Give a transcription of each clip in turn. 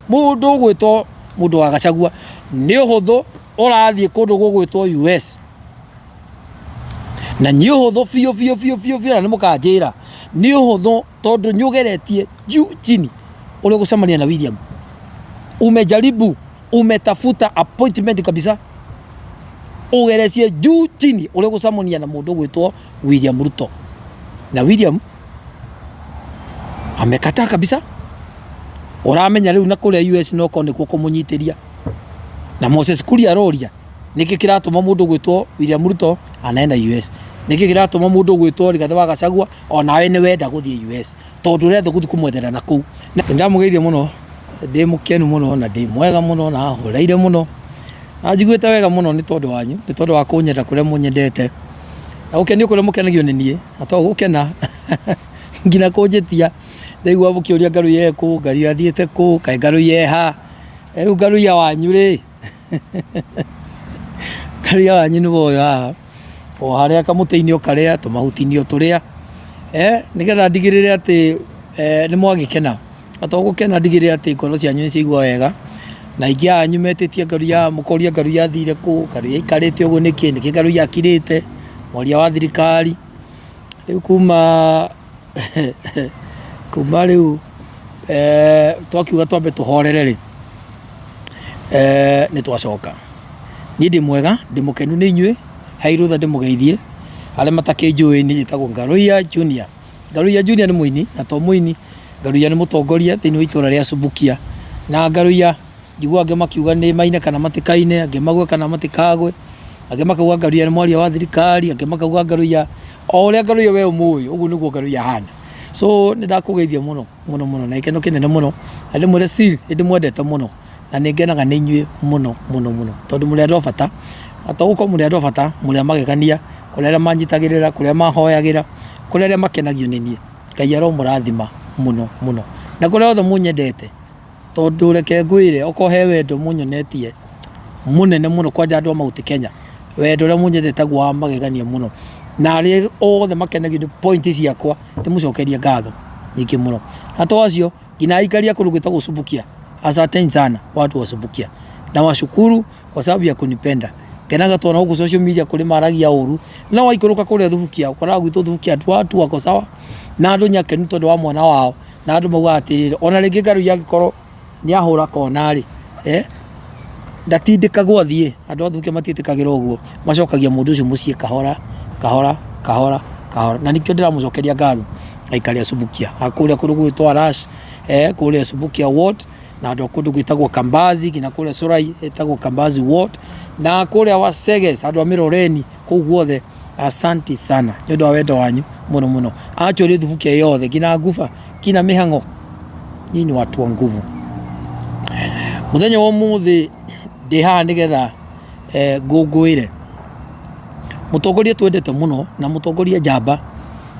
Mũndũ ũgwĩtwo mũndũ wa Gachagua nĩ ũhũthũ ũrathiĩ kũndũ gũgwĩtwo US na nĩ ũhũthũ biũ biũ biũ biũ biũ na nĩ mũkanjĩra nĩ ũhũthũ tondũ nĩ ũgeretie juu chini ũrĩa ũgũcemania na William. Umejaribu, umetafuta appointment kabisa, ũgeretie juu chini ũrĩa ũgũcemania na mũndũ ũgwĩtwo William Ruto na William amekataa kabisa. Ũramenya rĩu na kũrĩa US no korwo nĩkuo kũmũnyitĩria na Moses Kuria aroria nĩkĩ kĩratũma mũndũ ũgwĩtwo William Ruto anaenda US, nĩkĩ kĩratũma mũndũ ũgwĩtwo Rigathĩ wa Gachagua onawe nĩ wenda gũthiĩ US tondũ ũrenda gũthiĩ kũmwethera na kũu. Nĩndamũgeithia mũno, ndĩ mũkenu mũno na ndĩ mwega mũno na horeire mũno na njiguĩte wega mũno nĩ tondũ wanyu, nĩ tondũ wa kũnyenda kũrĩa mũnyendete na gũkenio kũrĩa mũkenagio nĩ niĩ na to gũkena nginya kũnjĩtia. Ndaigua mũkĩũria Ngaruiya e kũ, Ngaruiya athiĩte kũ, kaĩ Ngaruiya e ha? Rĩu Ngaruiya wanyu rĩ, Ngaruiya wanyu nĩwe ũyũ haha, o harĩa kamũtĩ-inĩ o karĩa, tũmahuti-inĩ o tũrĩa, nĩgetha ndigĩrĩre atĩ nĩ mwagĩkena. Na to gũkena ndigĩrĩre atĩ ngoro cianyu nĩ ciaigua wega, na aingĩ anyu metĩtie Ngaruiya, mũkoria Ngaruiya athire kũ, Ngaruiya aikarĩte ũguo nĩkĩ, nĩkĩ Ngaruiya akirĩte, mwaria wa thirikari. Rĩu kuma kuma rĩu twakiuga twambe tũhorere rĩ, nĩ twacoka. Niĩ ndĩ mwega, ndĩ mũkenu nĩ inyuĩ, he rũtha ndĩmũgeithie, arĩa matakĩnjũĩ niĩ njĩtagwo Ngaruiya Junior. Ngaruiya Junior nĩ mũini, na to mũini, Ngaruiya nĩ mũtongoria thĩinĩ wa itũra rĩa Subukia. Na Ngaruiya njiguaga angĩ makiuga nĩ maine kana matikaine, angĩ magwe kana matikagwe, angĩ makauga Ngaruiya nĩ mwaria wa thirikari, angĩ makauga Ngaruiya, o ũrĩa Ngaruiya we ũmũĩ, ũguo nĩguo Ngaruiya ahana. So nĩ ndakũgeithia mũno mũno mũno na gĩkeno kĩnene mũno, na ndĩmwĩre still nĩ ndĩmwendete mũno na nĩ ngenaga nĩ inyuĩ mũno mũno mũno tondũ mũrĩ andũ a bata, na to gũkorwo mũrĩ andũ a bata, mũrĩ a magegania, kũrĩ arĩa manyitagĩrĩra, kũrĩ arĩa mahoyagĩra, kũrĩ arĩa makenagio nĩ niĩ. Ngai aromũrathima mũno mũno. Na kũrĩa othe mũnyendete, tondũ reke ngwĩre okorwo he wendo mũnyonetie mũnene mũno kwanja andũ a Mount Kenya, wendo ũrĩa mũnyendete taguo wa magegania mũno. Na arĩa othe makenagio nĩ point ciakwa ndĩmũcokerie ngatho nyingĩ mũno. Na to acio, nginya aikari a kũndũ gwĩtagwo Subukia, asanteni sana watu wa Subukia. Nawashukuru kwa sababu ya kunipenda. Ngenaga tondũ gũkũ social media kũrĩ maragia ũru, no waikũrũka kũrĩa Thubukia ũkoraga gwitũ Thubukia andũ watu wako sawa, na andũ nĩ akenu tondũ wa mwana wao, na andũ maugaga atĩrĩrĩ, ona rĩngĩ Ngaruiya angĩkorwo nĩ ahũra kona rĩ, ndatindĩkagwo athiĩ, andũ a Thubukia matiĩtĩkagĩra ũguo, macokagia mũndũ ũcio mũciĩ kahora kahora kahora kahora, na nĩkĩo ndĩramũcokeria ngatho aikari a Subukia, a kũrĩa kũndũ gwĩtwo Arash, kũrĩa Subukia ward, na andũ a kũndũ gwĩtagwo Kambazi, nginya kũrĩa Corai ĩtagwo Kambazi ward, na kũrĩa Waseges, andũ a Mĩroreni, kũu guothe, asanti sana nĩ ũndũ wa wendo wanyu mũno mũno. Actually Thubukia yothe nginya Nguba, nginya Mĩhang'o, nyinyi ni watu wa nguvu. Mũthenya wa ũmũthĩ ndĩ haha nĩgetha ngũngũĩre mũtongoria twendete mũno na mũtongoria njamba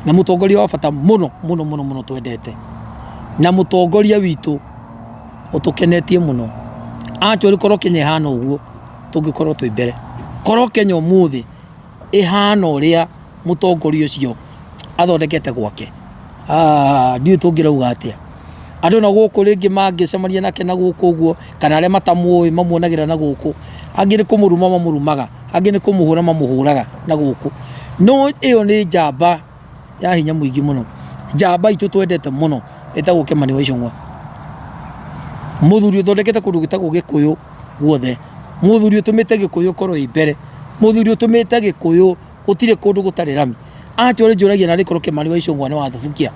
na mũtongoria wa bata mũno mũno mũno mũno twendete na mũtongoria witũ ũtũkenetie mũno. Actually korwo Kenya ĩhana ũguo tũngĩkorwo twĩ mbere. Korwo Kenya ũmũthĩ ĩhana ũrĩa mũtongoria ũcio athondekete gwake, ndiũĩ tũngĩrauga atĩa. Andũ na gũkũ rĩngĩ mangĩcemania nake na gũkũ ũguo, kana arĩa matamũĩ mamuonagĩra na gũkũ, angĩ nĩ kũmũruma mamũrumaga, angĩ nĩ kũmũhũra mamũhũraga na gũkũ. No ĩyo nĩ njamba ya hinya mũingĩ mũno, njamba itũ twendete mũno ĩtagwo Kĩmani wa Ichung'wa. Mũthuri ũthondekete kũndũ gwĩtagwo Gĩkũyũ guothe, mũthuri ũtũmĩte Gĩkũyũ ĩkorwo ĩ mbere, mũthuri ũtũmĩte Gĩkũyũ gũtirĩ kũndũ gũtarĩ rami. Actually njũragia narĩ korwo Kĩmani wa Ichung'wa nĩ wa Thubukia,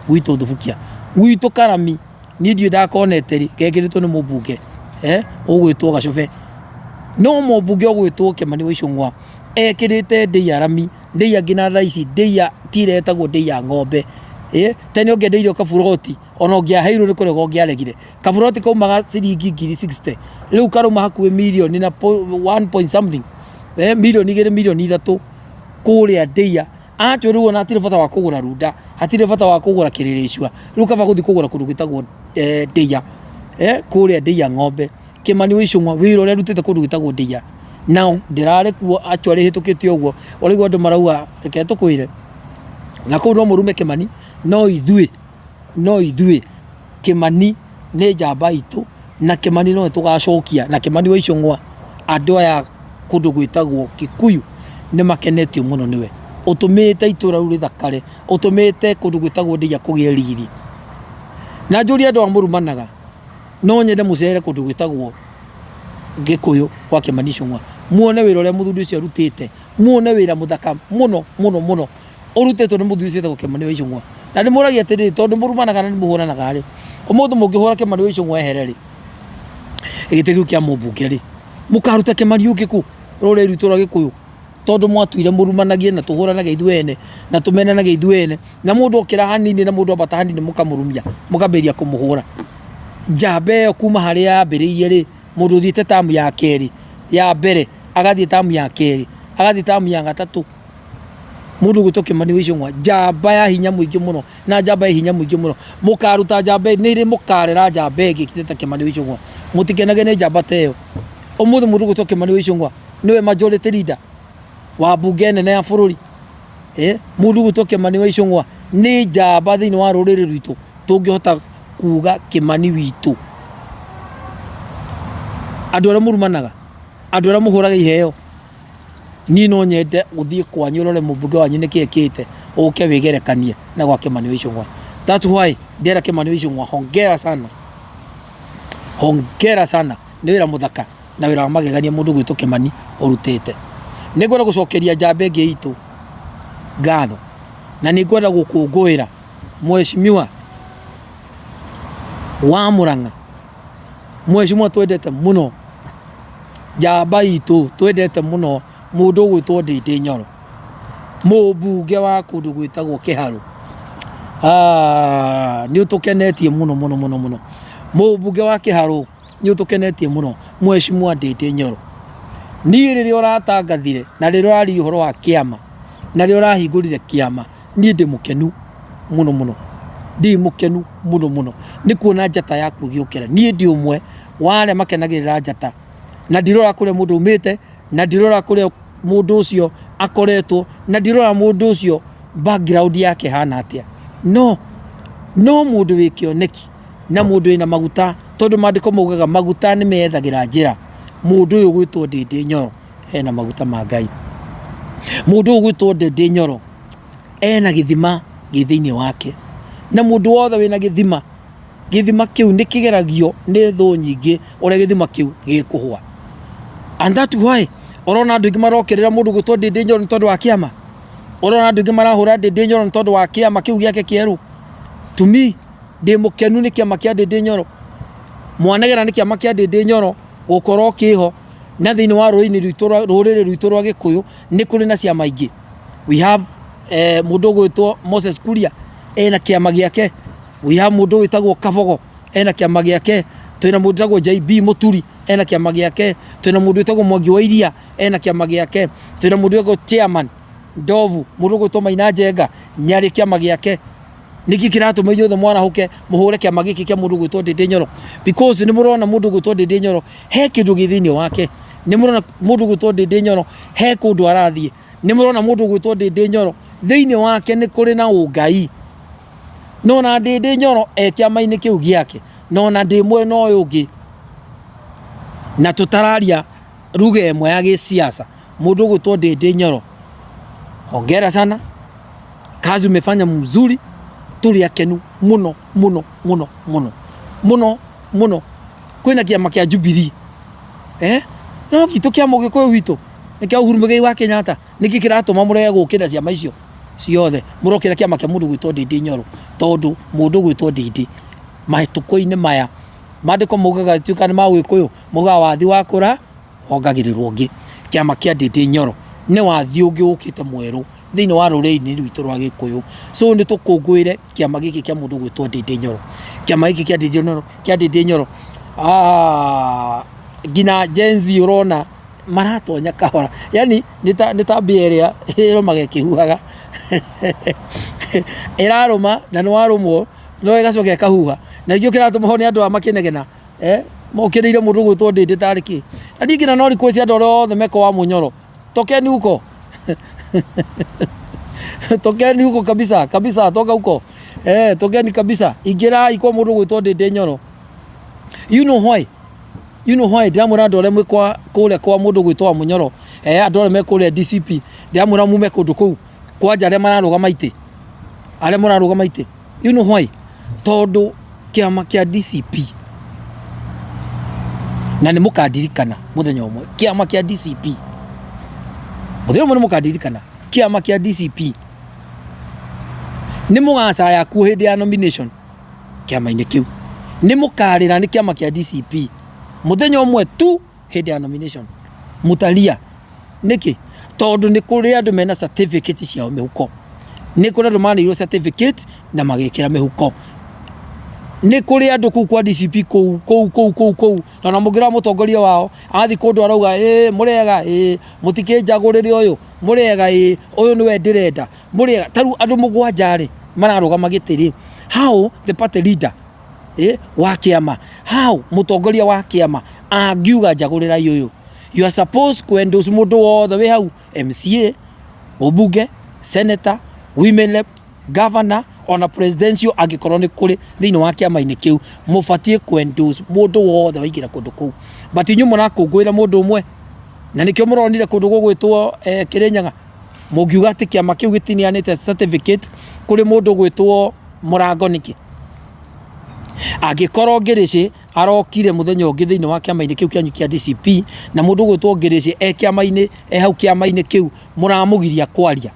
gwitũ Thubukia. Gwitũ Karami niĩ ndiũĩ ndakonete rĩ, gekĩrĩtwo nĩ mũmbunge ũgwĩtwo Gacũbe. No mũmbunge ũgwĩtwo Kĩmani wa Ichung'wa ekĩrĩte ndĩa ya rami, ndĩa nginya thaa ici ndĩa ti ĩrĩa ĩtagwo ndĩa ya ng'ombe. Tene ũngĩendeirio kaburoti ona ũngĩaheirwo nĩ kũrega ũngĩaregire. Kaburoti kaumaga ciringi ngiri 60, rĩu karauma hakuhĩ mirioni na one point something, mirioni igĩrĩ mirioni ithatũ kũrĩa ndĩa. Actually rĩu ona hatirĩ bata wa kũgũra runda, hatirĩ bata wa kũgũra kĩrĩrĩcua, rĩu kaba gũthiĩ kũgũra kũndũ gwĩtagwo ndĩa, kũrĩa ndĩa ng'ombe. Kĩmani wa Ichung'wa wĩra ũrĩa arutĩte kũndũ gwĩtagwo ndĩa, na ndĩrarĩ kuo actually hĩtũkĩte ũguo, ũraigua andũ marauga reke tũkwĩre, na kũu no mũrume Kĩmani, no ithuĩ, no ithuĩ Kĩmani nĩ njamba itũ, Na Kĩmani nowe tũgacokia, na Kĩmani wa Icũng'wa, andũ aya kũndũ gwĩtagwo Kikuyu nĩ makenetio mũno nĩwe. Ũtũmĩte itũra rĩu rĩthakare, ũtũmĩte kũndũ gwĩtagwo Ndeiya kũgĩe riri. Na njũrie andũ aya mũrumanaga, no nyende mũcere kũndũ gwĩtagwo Gĩkũyũ gwa Kĩmani Icũng'wa, muone wĩra ũrĩa mũthuri ũcio arutĩte, muone wĩra mũthaka mũno mũno mũno ũrutĩtwo nĩ mũthuri ũcio wĩtagwo Kĩmani wa Icũng'wa. Na ndĩmũragia atĩrĩrĩ, tondũ mũrumanaga na nĩ mũhũranaga rĩ, ũmũthĩ mũngĩhũra Kĩmani wa Icũng'wa ehere rĩ, gĩtĩ kĩu kĩa mũmbunge rĩ, mũkaruta Kĩmani ũngĩ kũ rũrĩrĩ rwitũ rwa Gĩkũyũ? Tondũ mwatwĩra mũrumanagie na tũhũranage ithuĩ ene na tũmenanage ithuĩ ene, na mũndũ okĩra hanini na mũndũ ambata hanini mũkamũrumia, mũkambĩrĩria kũmũhũra. Njamba ĩyo kuma harĩa yambĩrĩirie rĩ, mũndũ ũthiĩte tamu ya kerĩ, ya mbere, agathiĩ tamu ya kerĩ, agathiĩ tamu ya gatatũ, mũndũ ũgwĩtwo Kĩmani wa Icũng'wa, njamba ya hinya mũingĩ mũno na njamba ĩ hinya mũingĩ mũno. Mũkaruta njamba nĩ rĩ mũkarera njamba ĩngĩ ĩkĩte ta Kĩmani wa Icũng'wa? Mũtikenage nĩ njamba ta ĩyo. Ũmũthĩ mũndũ ũgwĩtwo Kĩmani wa Icũng'wa nĩwe majority leader wa mbunge nene ya bũrũri. Eh, mũndũ ũgwĩtwo Kĩmani wa Icũng'wa nĩ njamba thĩinĩ wa rũrĩrĩ rwitũ tũngĩhota kuga Kĩmani witũ. Andũ arĩa mũrumanaga, andũ arĩa mũhũraga iheo, niĩ no nyende ũthiĩ kwanyu ũrore mũmbunge wanyu nĩkĩ ekĩte, ũke wĩgerekanie na gwa Kĩmani wa Icũng'wa. That's why ndĩrera Kĩmani wa Icũng'wa hongera sana, hongera sana, nĩ wĩra mũthaka na wĩra wa magegania mũndũ ũgwĩtwo Kĩmani ũrutĩte. Nĩ ngwenda gũcokeria njamba ĩngĩ itũ ngatho, na nĩ ngwenda gũkũngũĩra mheshimiwa wa Mũrang'a, mheshimiwa twendete mũno, njamba itũ twendete mũno, mũndũ ũgwĩtwo Ndĩndĩ Nyoro, mũmbunge wa kũndũ gwĩtagwo Kĩharũ. Ah, nĩ ũtũkenetie mũno mũno mũno mũno, mũmbunge wa Kĩharũ nĩ ũtũkenetie mũno, mheshimiwa Ndĩndĩ Nyoro. Niĩ rĩrĩa ũratangathire na rĩrĩa ũraririe ũhoro wa kĩama na rĩrĩa ũrahingũrire kĩama, niĩ ndĩ mũkenu mũno mũno, ndĩ mũkenu mũno mũno nĩ kuona njata yaku ĩgĩũkĩra. Niĩ ndĩ ũmwe wa arĩa makenagĩrĩra njata, na ndirora kũrĩa mũndũ aumĩte, na ndirora kũrĩa mũndũ ũcio akoretwo, na ndirora mũndũ ũcio background yake ĩhana atĩa, no no mũndũ wĩ kĩoneki na mũndũ wĩna maguta, tondũ maandĩko maugaga maguta nĩ meyethagĩra njĩra, mũndũ ũyũ ũgwĩtwo Ndĩndĩ Nyoro ena maguta ma Ngai. Mũndũ ũyũ ũgwĩtwo Ndĩndĩ Nyoro ena gĩthima gĩ thĩinĩ wake, na mũndũ wothe wĩna gĩthima, gĩthima kĩu nĩ kĩgeragio nĩ thũ nyingĩ ũrĩa gĩthima kĩu gĩkũhũa. And that why ũrona andũ aingĩ marokĩrĩra mũndũ ũgwĩtwo Ndĩndĩ Nyoro nĩ tondũ wa kĩama, ũrona andũ aingĩ marahũra Ndĩndĩ Nyoro nĩ tondũ wa kĩama kĩu gĩake kĩerũ. To me ndĩ mũkenu nĩ kĩama kĩa Ndĩndĩ Nyoro, mwanegera nĩ kĩama kĩa Ndĩndĩ Nyoro gũkorwo kĩho, na thĩinĩ wa rũrĩrĩ rwitũ rwa Gĩkũyũ nĩ kũrĩ na ciama ingĩ. We have eh, mũndũ ũgwĩtwo Moses Kuria ena kĩama gĩake, we have mũndũ wĩtagwo Kabogo ena kĩama gĩake, twĩna mũndũ wĩtagwo JB Mũturi ena kĩama gĩake, twĩna mũndũ wĩtagwo Mwangi wa Iria ena kĩama gĩake, twĩna mũndũ wĩtagwo Chairman Ndovu, mũndũ ũgwĩtwo Maina Njenga nĩarĩ kĩama gĩake. Nĩkĩ kĩratũma inyuothe mwarahũke mũhũre kĩama gĩkĩ kĩa mũndũ ũgwĩtwo Ndĩndĩ Nyoro? Because nĩ mũrona mũndũ ũgwĩtwo Ndĩndĩ Nyoro he kĩndũ gĩ thĩinĩ wake, nĩ mũrona mũndũ ũgwĩtwo Ndĩndĩ Nyoro he kũndũ arathiĩ, nĩ mũrona mũndũ ũgwĩtwo Ndĩndĩ Nyoro thĩinĩ wake nĩ kũrĩ na ũngai. No na Ndĩndĩ Nyoro e kĩama-inĩ kĩu gĩake, na ona ndĩ mwena ũyũ ũngĩ, na tũtararia ruga ĩmwe ya gĩsiasa, mũndũ ũgwĩtwo Ndĩndĩ Nyoro, hongera sana, kazi umefanya mzuri, tũrĩ akenu mũno mũno mũno mũno mũno mũno. Kwĩna kĩama kĩa Jubilee, eh, no gitũ kĩa mũgĩkũyũ witũ nĩ kĩa Uhuru Muigai wa Kenyatta. Nĩkĩ kĩratũma mũrege gũkĩra ciama icio ciothe mũrokĩra kĩama kĩa mũndũ ũgwĩtwo Ndindi Nyoro? Tondũ mũndũ ũgwĩtwo Ndindi matukũ-inĩ maya maandĩko maugaga tuĩka nĩ ma ũgĩkũyũ maugaga wathi wakũra wongagĩrĩrwo ũngĩ. Kĩama kĩa Ndindi Nyoro nĩ wathi ũngĩ ũkĩte mwerũ thĩinĩ wa rũrĩrĩ-inĩ rwitũ rwa gĩkũyũ. So nĩ tũkũngũĩre kĩama gĩkĩ kĩa mũndũ ũgwĩtwo Ndindi Nyoro. Kĩama gĩkĩ kĩa Ndindi Nyoro, kĩa Ndindi Nyoro, nginya Gen Z ũrona maratonya kahora, yani nĩ ta mbĩa ĩrĩa ĩrũmaga ĩkĩhuhaga, ĩrarũma na nĩ warũmwo no ĩgacoka ĩkahuha, na nĩkĩo kĩratũma one andũ aya makĩnegena mokĩrĩire mũndũ ũgwĩtwo Ndĩndĩ tarĩ kĩ. Na niĩ nginya no request andũ arĩa othe meko wa Mũnyoro, tokeni huko tokeni huko kabisa kabisa, toka huko, tokeni kabisa, ingĩrai kwa mũndũ ũgwĩtwo Ndĩndĩ Nyoro. You know why? You know why? Ndĩramwĩra andũ arĩa mwĩ kwa kũrĩa kwa mũndũ gwĩtwo wa Mũnyoro, andũ arĩa me kũrĩa DCP, ndĩramwĩra mume kũndũ kũu kwanja arĩa mararũgama itĩ, arĩa mũrarũgama itĩ. You know why? Tondũ kĩama kĩa DCP, na nĩ mũkandirikana mũthenya ũmwe, kĩama kĩa DCP, mũthenya ũmwe nĩ mũkandirikana, kĩama kĩa DCP nĩ mũgacaya kuo hĩndĩ ya nomination kĩama-inĩ kĩu, nĩ mũkarĩra nĩ kĩama kĩa DCP mũthenya ũmwe tu hĩndĩ ya nomination mũtaria. Nĩkĩ? Tondũ nĩ kũrĩ andũ mena certificate ciao mĩhuko, nĩ kũrĩ andũ maneirwo certificate na magĩkĩra mĩhuko, nĩ kũrĩ andũ kũu kwa DCP kũu kũu kũu kũu kũu, na ona mũngĩrora mũtongoria wao athiĩ kũndũ arauga ĩ mũrĩega ĩ mũtikĩnjagũrĩre ũyũ mũrĩega ĩ ũyũ nĩwe ndĩrenda mũrĩega. Ta rĩu andũ mũgwanja rĩ mararũgama gĩtĩ rĩ, how the party leader wa kĩama, how mũtongoria wa kĩama angiuga njagũrĩrai ũyũ? You are supposed ku endorse mũndũ wothe wĩ hau, MCA, mũmbunge, senator, women rep, governor, ona presidential angĩkorwo nĩ kũrĩ thĩinĩ wa kĩama-inĩ kĩu, mũbatiĩ ku endorse mũndũ wothe waingĩra kũndũ kũu. But inyuĩ mũrakũngũĩra mũndũ ũmwe, na nĩkĩo mũronire kũndũ gũgwĩtwo Kĩrĩnyaga, mũngiuga atĩ kĩama kĩu gĩtineanĩte certificate kũrĩ mũndũ ũgwĩtwo Mũrango nĩkĩ? Angĩkorwo Ngĩrĩcĩ arokire mũthenya ũngĩ thĩinĩ wa kĩama-inĩ kĩu kĩanyu kĩa DCP, na mũndũ ũgwĩtwo Ngĩrĩcĩ e kĩama-inĩ, e hau kĩama-inĩ kĩu, mũramũgiria kwaria.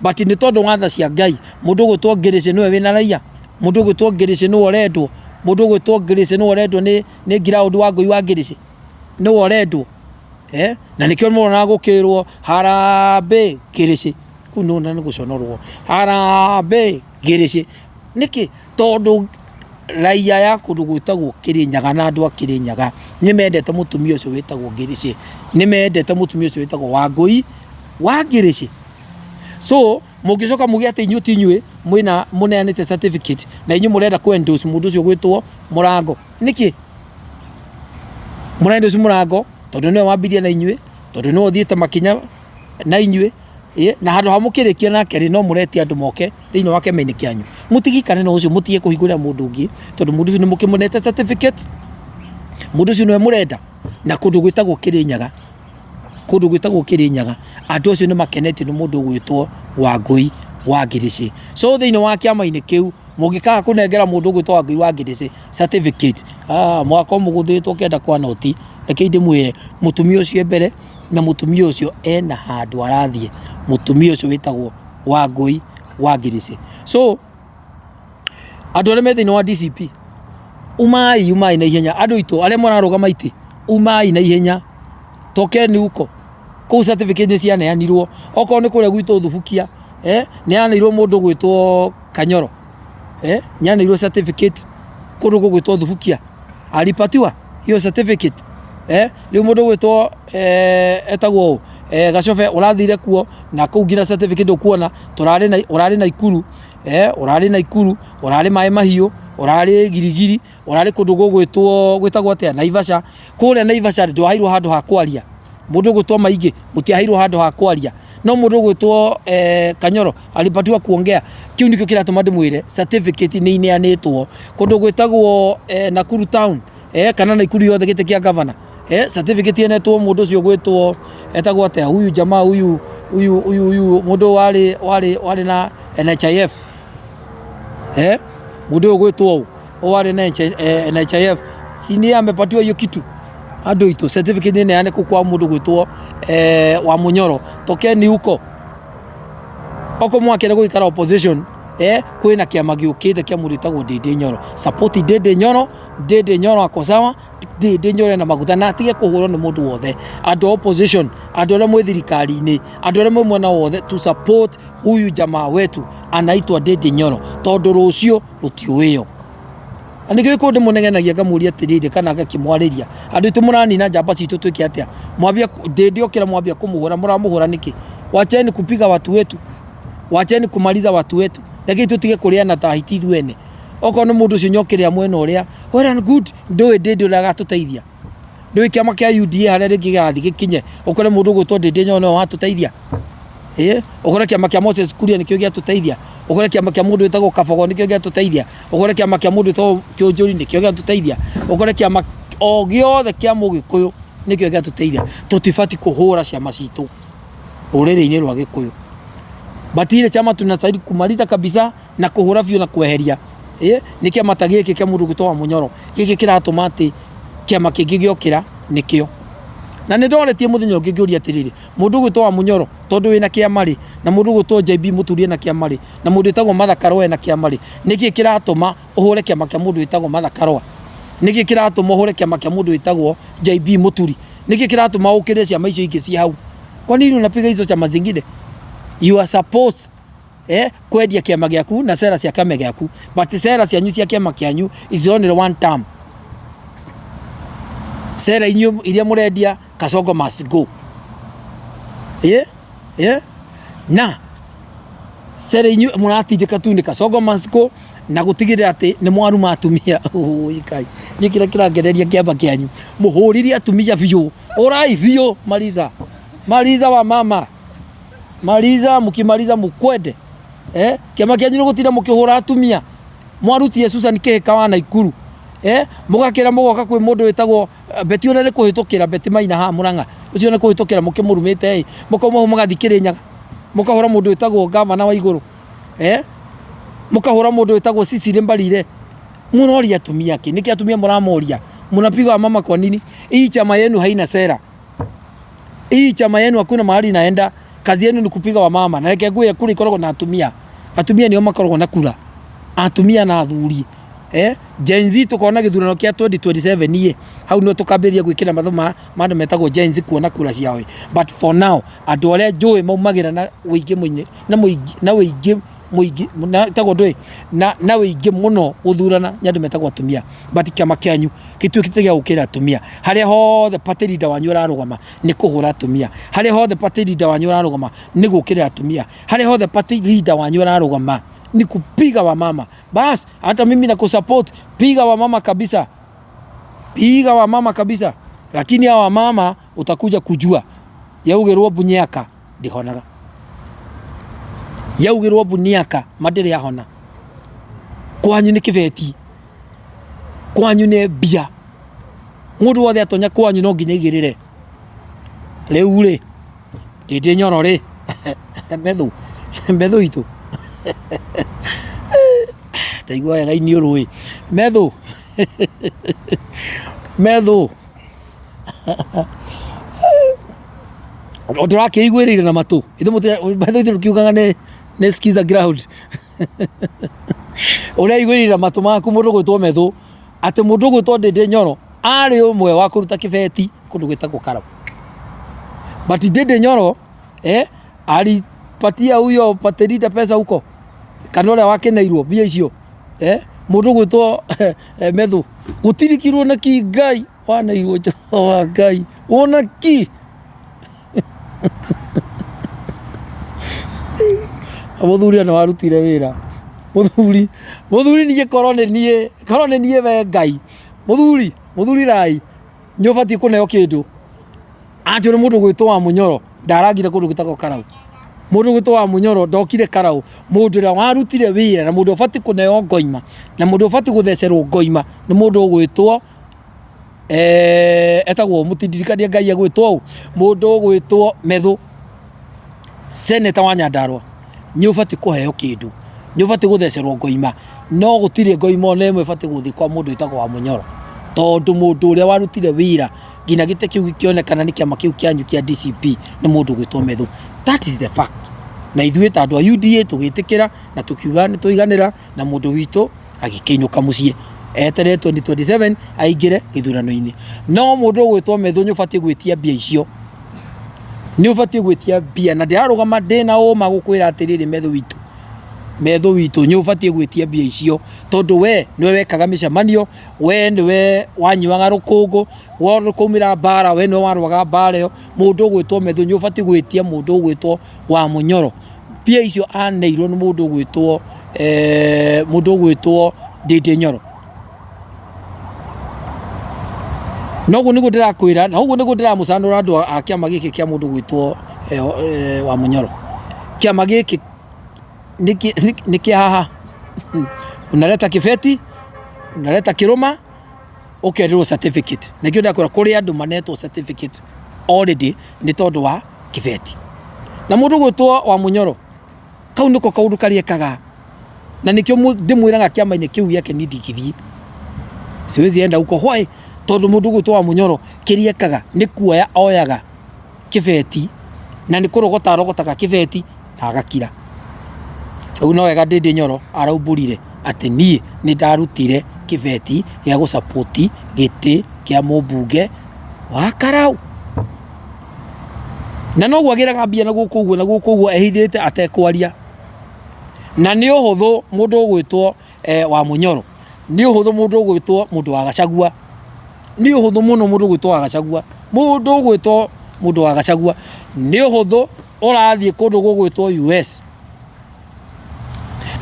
But nĩ tondũ wa tha cia Ngai, mũndũ ũgwĩtwo Ngĩrĩcĩ nĩwe wĩna raia, mũndũ ũgwĩtwo Ngĩrĩcĩ nĩwe ũrendwo, mũndũ ũgwĩtwo Ngĩrĩcĩ nĩwe ũrendwo nĩ ground wa Ngũi wa Ngĩrĩcĩ, nĩwe ũrendwo. Na nĩkĩo mũronaga gũkĩrwo harambee Ngĩrĩcĩ, kũu nĩ gũconorwo, harambee Ngĩrĩcĩ. Nĩkĩ? Tondũ raia ya kũndũ gwĩtagwo Kĩrĩnyaga na andũ a Kĩrĩnyaga nĩ mendete mũtumia ũcio wĩtagwo Ngĩrĩcĩ, nĩ mendete mũtumia ũcio wĩtagwo Wangũi wa Ngĩrĩcĩ. So mũngĩcoka muge atĩ inyuĩ ti inyuĩ mwĩna mũneanĩte certificate na inyuĩ mũrenda kũ endorse mũndũ ũcio ũgwĩtwo Mũrango, nĩkĩ? Mũra endorse Mũrango tondũ nĩwe wambirie na inyuĩ, tondũ nĩwe ũthiĩte makinya na inyuĩ, na handũ ha mũkĩrĩkia nake rĩ, no mũretie andũ moke thĩinĩ wa kĩama-inĩ kĩanyu. Mũtigikane na ũcio, mũtige kũhingũrĩra mũndũ ũngĩ, tondũ mũndũ ũcio nĩ mũkĩmũnete certificate, mũndũ ũcio nĩwe mũrenda, na kũndũ gwĩtagwo Kĩrĩnyaga, kũndũ gwĩtagwo Kĩrĩnyaga, andũ acio nĩ makenetio nĩ mũndũ ũgwĩtwo Wangũi wa Ngĩrĩcĩ. So thĩinĩ wa kĩama-inĩ kĩu, mũngĩkaga kũnengera mũndũ ũgwĩtwo Wangũi wa Ngĩrĩcĩ certificate, mũgakorwo mũgũthĩtwo kenda kwa noti. Rekei ndĩmwĩre, mũtumia ũcio e mbere, na mũtumia ũcio ena handũ arathiĩ, mũtumia ũcio wĩtagwo Wangũi wa Ngĩrĩcĩ. So andũ arĩa me thĩinĩ wa DCP, umai, umai na ihenya, andũ aitũ arĩa mũrarũgama itĩ, umai na ihenya, tokeni huko, kũu certificate nĩ cianeanirwo, okorwo nĩ kũrĩa gwitũ Thubukia, nĩ yaneirwo mũndũ ũgwĩtwo Kanyoro, nĩ aneirwo certificate kũndũ gũgwĩtwo Thubukia, alipatiwa hiyo certificate, rĩu mũndũ ũgwĩtwo etagwo ũ, Gacobe ũrathire kuo na kũu nginya certificate ndũkuona, tũrarĩ na ũrarĩ Naikuru, ũrarĩ Naikuru, ũrarĩ Maĩ Mahiũ, ũrarĩ Girigiri, ũrarĩ kũndũ gũgwĩtwo gwĩtagwo atĩa Naivasha, kũrĩa Naivasha ndwaheirwo handũ ha kwaria, mũndũ ũgwĩtwo Maingĩ mũtiaheirwo handũ ha kwaria, no mũndũ ũgwĩtwo Kanyoro alipatiwa kuongea. Kĩu nĩkĩo kĩratũma ndĩmwĩre certificate nĩ ineanĩtwo kũndũ gwĩtagwo Nakuru town, kana Naikuru yothe gĩtĩ kĩa governor, certificate ĩnetwo mũndũ ũcio ũgwĩtwo etagwo atĩa huyu jamaa huyu huyu huyu huyu mũndũ warĩ warĩ warĩ na NHIF, mũndũ ũyũ ũgwĩtwo ũ warĩ na NHIF, si nĩ amepatiwa hiyo kitu. Andũ aitũ certificate nĩ neane kũu kwa mũndũ ũgwĩtwo wa Mũnyoro, tokeni huko. Okorwo mwakĩenda gũikara opposition, kwĩna kĩama gĩũkĩte kĩa mũndũ wĩtagwo Ndĩndĩ Nyoro. Support Ndĩndĩ Nyoro, Ndĩndĩ Nyoro ako sawa, Ndĩndĩ Nyoro ena maguta na atige kũhũrwo nĩ mũndũ wothe. Andũ a opposition, andũ arĩa mwĩ thirikari-inĩ, andũ arĩa mwĩ mwena wothe, to support huyu jamaa wetu anaitwa Ndĩndĩ Nyoro, tondũ rũciũ rũtiũĩo. Na nĩkĩo gĩkũyũ ndĩmũnegenagia ngamũria atĩrĩrĩ kana ngakĩmwarĩria, andũ aitũ mũranina njamba citũ twĩke atĩa? Mwambia Ndĩndĩ okĩra mwambia kũmũhũra, mũramũhũra nĩkĩ? Wacheni kupiga watu wetu, wacheni kumaliza watu wetu. Rekei tũtige kũrĩana ta hiti ithuĩ ene. Okorwo nĩ mũndũ ũcio nyokĩrĩra mwena ũrĩa, well and good, ndũĩ Ndĩndĩ ũrĩa agatũteithia. Ndũĩ kĩama kĩa UDA harĩa rĩngĩ gĩgathiĩ gĩkinye, ũkore mũndũ ũgwĩtwo Ndĩndĩ Nyoro nĩwe watũteithia. Ĩ ũkore kĩama kĩa Moses Kuria nĩkĩo gĩatũteithia, ũkore kĩama kĩa mũndũ wĩtagwo Kabogo nĩkĩo gĩatũteithia, ũkore kĩama kĩa mũndũ wĩtagwo Kĩũnjũri nĩkĩo gĩatũteithia, ũkore kĩama o gĩothe kĩa mũgĩkũyũ nĩkĩo gĩatũteithia. Tũtibatiĩ kũhũra ciama citũ rũrĩrĩ-inĩ rwa gĩkũyũ. But ile chama tunastahili kumaliza kabisa na kũhũra biũ na kweheria ĩ nĩ kĩama ta gĩkĩ kĩa mũndũ ũgwĩtwo Wamunyoro. Gĩkĩ kĩratũma atĩ kĩama kĩngĩ gĩokĩra nĩkĩo. Na nĩ ndoretie mũthenya ũngĩ ngĩũria atĩrĩrĩ, mũndũ ũgwĩtwo Wamunyoro tondũ wĩna kĩama rĩ, na mũndũ ũgwĩtwo JB Mũturi ena kĩama rĩ, na mũndũ wĩtagwo Martha Karũa ena kĩama rĩ, nĩkĩ kĩratũma ũhũre kĩama kĩa mũndũ wĩtagwo Martha Karũa? Nĩkĩ kĩratũma ũhũre kĩama kĩa mũndũ wĩtagwo JB Mũturi? Nĩkĩ kĩratũma ũkĩrĩre ciama icio ingĩ ciĩ hau? Kwa nini unapiga hizo chama zingine? You are supposed kwendia kĩama gĩaku na sera cia kĩama gĩaku, but sera cianyu cia kĩama kĩanyu is only one term. Sera inyuĩ iria mũrendia, Kasongo must go. Na sera inyuĩ mũratindĩka tu nĩ Kasongo must go na gũtigĩrĩra atĩ nĩ mwaruma atumia. Ũi Ngai, niĩ kĩrĩa kĩrangereria kĩama kĩanyu, mũhũrire atumia biũ, ũrai biũ, maliza maliza wa mama maliza, mkimaliza mkwende. Kĩama kĩanyu nĩ gũtinda mũkĩhũra atumia. Mwarutire Susan Kĩhĩka wa Naikuru, mũgakĩra mũgoka kwĩ mũndũ wĩtagwo Betty ũrĩa nĩ kũhĩtũkĩra Betty Maina haha Mũrang'a, ũcio nĩ kũhĩtũkĩra mũkĩmũrumĩte ĩ, mũkauma hau mũgathiĩ Kĩrĩnyaga, mũkahũra mũndũ wĩtagwo gavana wa igũrũ, mũkahũra mũndũ wĩtagwo Cecily Mbarire. Mũroria atumia kĩ? Nĩkĩ atumia mũramoria? Mnapiga wamama kwa nini? Hii chama yenu haina sera. Hii chama yenu hakuna mahali inaenda. Kazi yenu ni kupiga wamama. Na reke ngwĩre kura ikoragwo na atumia. Atumia nĩo makoragwo na kura. Atumia na athuri. Gen Z tũkona gĩthurano kĩa 2027 ĩ, hau nĩho tũkambĩrĩria gwĩkĩra matho ma andũ metagwo Gen Z kuona kura ciao ĩ. But for now, andũ arĩa njũĩ maumagĩra na ũingĩ mũingĩ na mũingĩ na ũingĩ mũingĩ na ĩtagwo ndũĩ na na ũingĩ mũno gũthurana nĩ andũ metagwo atumia. But kĩama kĩanyu gĩtuĩkĩte gĩa gũkĩra atumia. Harĩa hothe party leader wanyu ararũgama nĩ kũhũra atumia. Harĩa hothe party leader wanyu ararũgama nĩ gũkĩrĩra atumia. Harĩa hothe party leader wanyu ararũgama ni kupiga wamama. Bas, hata mimi nakusupport, piga wamama kabisa. Piga wamama kabisa. Lakini hawa wamama utakuja kujua yaugĩrwo bunyaka ndihonaga. Yaugĩrwo buniaka ma ndĩrĩ yahona. Kwanyu nĩ kĩbeti, kwanyu nĩ mbia. Mũndũ wothe atonya kwanyu no nginya aigĩrĩre. Rĩu rĩ, Ndĩndĩ Nyoro rĩ, Methu, Methu witũ ndaigua wega iniũrũ ĩ, Methu, Methu ndũrakĩiguĩrĩire na matũ, Methu ithuĩ tũkiugaga nĩ skiza ground ũreiguĩrĩire na matũ maku mũndũ ũgwĩtwo Methu, atĩ mũndũ ũgwĩtwo Ndĩndĩ Nyoro arĩ ũmwe wa kũruta kĩbeti kũndũ gwĩtagwo Karau. But Ndĩndĩ Nyoro alipatia huyo party leader pesa huko, kana ũrĩa wakĩneirwo mbia icio, mũndũ ũgwĩtwo Methu, gũtirikirwo na ki Ngai waneirwo wa Ngai wona ki mũthuri nĩ warutire wĩra mũthuri mũthuri niĩ korwo nĩ niĩ korwo nĩ niĩ we Ngai mũthuri mũthuri Rai nĩ ũbatiĩ kũneo kĩndũ. Anjũre mũndũ ũgwĩtwo wa Mũnyoro ndarangire kũndũ gwĩtagwo Karau. Mũndũ ũgwĩtwo wa Mũnyoro ndokire Karau. Mũndũ ũrĩa warutire wĩra na mũndũ ũbatiĩ kũneo ngoima na mũndũ ũbatiĩ gũthecerwo ngoima nĩ mũndũ ũgwĩtwo etagwo mũtindirikanie Ngai egwĩtwo ũ, mũndũ ũgwĩtwo Methu, senator wa Nyandarua. Nĩ ũbatiĩ kũheo kĩndũ, nĩ ũbatiĩ gũthecerwo ngoima, no gũtirĩ ngoima ona ĩmwe ĩbatiĩ gũthiĩ kwa mũndũ wĩtagwo Wamunyoro, tondũ mũndũ ũrĩa warutire wĩra nginya gĩtĩ kĩu gĩkĩonekana nĩ kĩama kĩu kĩanyu kĩa DCP nĩ mũndũ ũgwĩtwo Methu. That is the fact. Na ithuĩ ta andũ a UDA tũgĩtĩkĩra na tũkiuga nĩ twaiganĩra na mũndũ witũ agĩkĩinũka mũciĩ eterere 2027 aingĩre gĩthurano-inĩ. No mũndũ ũgwĩtwo Methu nĩ ũbatiĩ gwĩtia mbia icio, nĩ ũbatiĩ gwĩtia mbia na ndĩrarũgama ndĩna ũma gũkwĩra atĩrĩrĩ Methu witũ, Methu witũ nĩ ũbatiĩ gwĩtia mbia icio tondũ we nĩwe wekaga mĩcemanio, we nĩwe wanyuaga rũkũngũ, kwaumĩra mbara we nĩwe warũaga mbara ĩyo, mũndũ ũgwĩtwo Methu nĩ ũbatiĩ gwĩtia mũndũ ũgwĩtwo Wamunyoro. Mbia icio aneirwo nĩ mũndũ ũgwĩtwo mũndũ ũgwĩtwo Ndĩndĩ Nyoro. Na ũguo nĩguo ndĩrakwĩra na ũguo nĩguo ndĩramũcanũra andũ a kĩama gĩkĩ kĩa mũndũ ũgwĩtwo Wamunyoro. Kĩama gĩkĩ nĩ kĩa haha. Unaleta kĩbeti, unaleta kĩrũma, ũkerĩrwo certificate. Nĩkĩo ndakwĩra kũrĩ andũ manetwo certificate already nĩ tondũ wa kĩbeti. Na mũndũ ũgwĩtwo Wamunyoro, kau nĩko kaũndũ karĩa ekaga na nĩkĩo ndĩmwĩraga kĩama-inĩ kĩu gĩake niĩ ndingĩthiĩ. Siwezi enda huko. Why? Tondũ mũndũ ũgwĩtwo Wamunyoro kĩrĩa ekaga nĩ kuoya oyaga kĩbeti na nĩ kũrogota arogotaga kĩbeti na agakira. Rĩu no wega Ndĩndĩ Nyoro araumbũrire atĩ niĩ nĩ ndarutire kĩbeti gĩa gũ support gĩtĩ kĩa mũmbunge wa Karau. Na noguo agĩraga mbia na gũkũ ũguo na gũkũ ũguo ehithĩte atekwaria. Na nĩ ũhũthũ mũndũ ũgwĩtwo Wamunyoro, nĩ ũhũthũ mũndũ ũgwĩtwo mũndũ wa Gachagua, nĩ ũhũthũ mũno mũndũ ũgwĩtwo wa Gachagua, mũndũ ũgwĩtwo mũndũ wa Gachagua, nĩ ũhũthũ ũrathiĩ kũndũ gũgwĩtwo US,